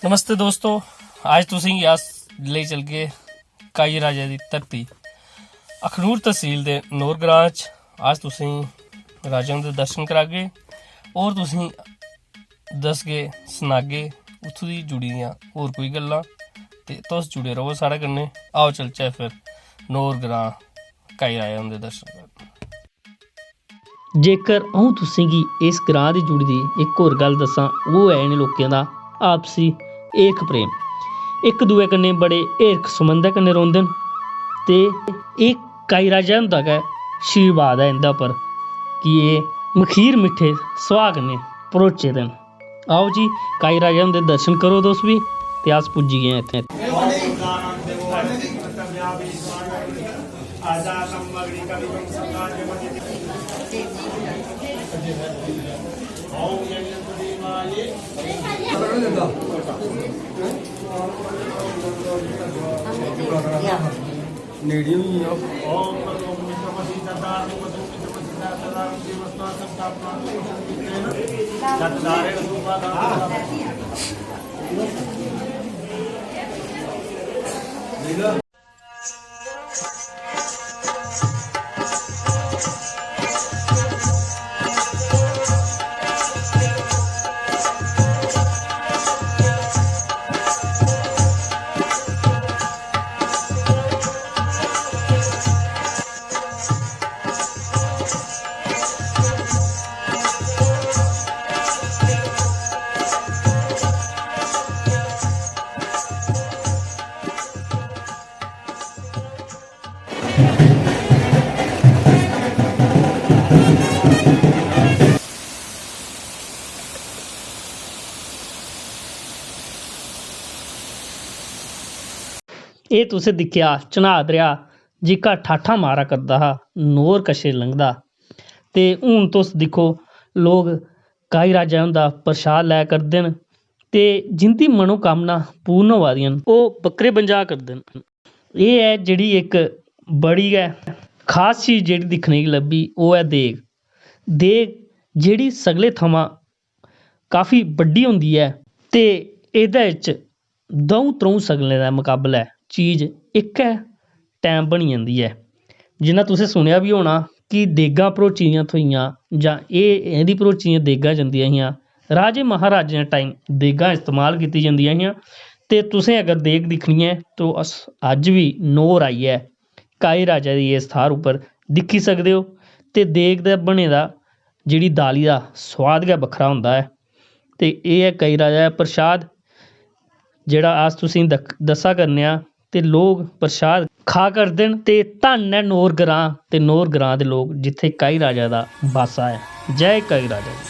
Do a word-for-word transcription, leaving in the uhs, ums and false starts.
नमस्ते दोस्तो, अज्ज तुसेंगी अस लेई चलगे काई राजा दी धरती अखनूर तहसील दे नोर ग्रां च। अस तुसेंगी राजा हुंदे दर्शन करागे और तुसेंगी दसगे, सनागे उत्थूं दी जुड़ी दियां होर कोई गल्लां। ते तुस जुड़े र'वो साढ़े कन्नै। आओ चलचै फिर नोर ग्रां काई राजा हुंदे दर्शन करन। जेकर अ'ऊं तुसेंगी इस ग्रां दी जुड़ी दी इक होर गल्ल दस्सां, ओह् ऐ इ'नें लोकें दा आपसी हिरख प्रेम। इक दुए कन्नै बड़े हिरख समंदै कन्नै रौंह्दे न ते एह् काई राजा हुंदा गै आशीर्वाद ऐ इं'दे उप्पर कि एह् मखीर मिट्ठे सुआह् कन्नै भरोचे दे न। आओ जी, काई राजा हुंदे दर्शन करो तुस बी। ते अस पुज्जी गे आं इत्थै। नेड़े होई गेआ। एह् तुसें दिक्खेआ चन्हां दरेआ जेह्का ठाठां मारा करदा हा, नोर कशे लंघदा। ते हून तुस दिक्खो, लोक काई राजा हुंदा प्रसाद लै करदे न ते जिंदी मनोकामना पूर्ण होआ दियां न, ओह् बक्करे बंझा करदे न। एह् ऐ जेह्ड़ी इक बड़ी गै खास चीज जेह्ड़ी दिक्खने गी लब्भी, ओह् ऐ देग। देग जेह्ड़ी सगले थमां काफी बड्डी होंदी ऐ ते एह्दे च द'ऊं त्र'ऊं सगलें दे मकाबलै चीज इक्कै टैम बनी जंदी ऐ। जि'यां तुसें सुनेआ बी होना कि देगां भरोची दियां थ्होइयां जां एह्, एह्दी भरोची दियां देगां जंदियां हियां। राजे महाराजें दे टाइम देगां इस्तेमाल कीती जंदियां हियां ते तुसें अगर देग दिक्खनी ऐ तो अस अज्ज बी नोर आइयै काई राजा दी इस थाह्र उप्पर दिक्खी सकदे ओ। ते देग दा बने दा जेह्ड़ी दाली दा सोआद गै बक्खरा होंदा ऐ। ते एह् ऐ काई राजा दा प्रसाद जेह्ड़ा अस तुसेंगी दक-, दस्सा करने आं। ते लोक प्रसाद खा करदे न ते धन्न ऐ नोर ग्रां ते नोर ग्रां दे लोक जित्थै काई राजा दा बासा ऐ। जय काई राजा दी।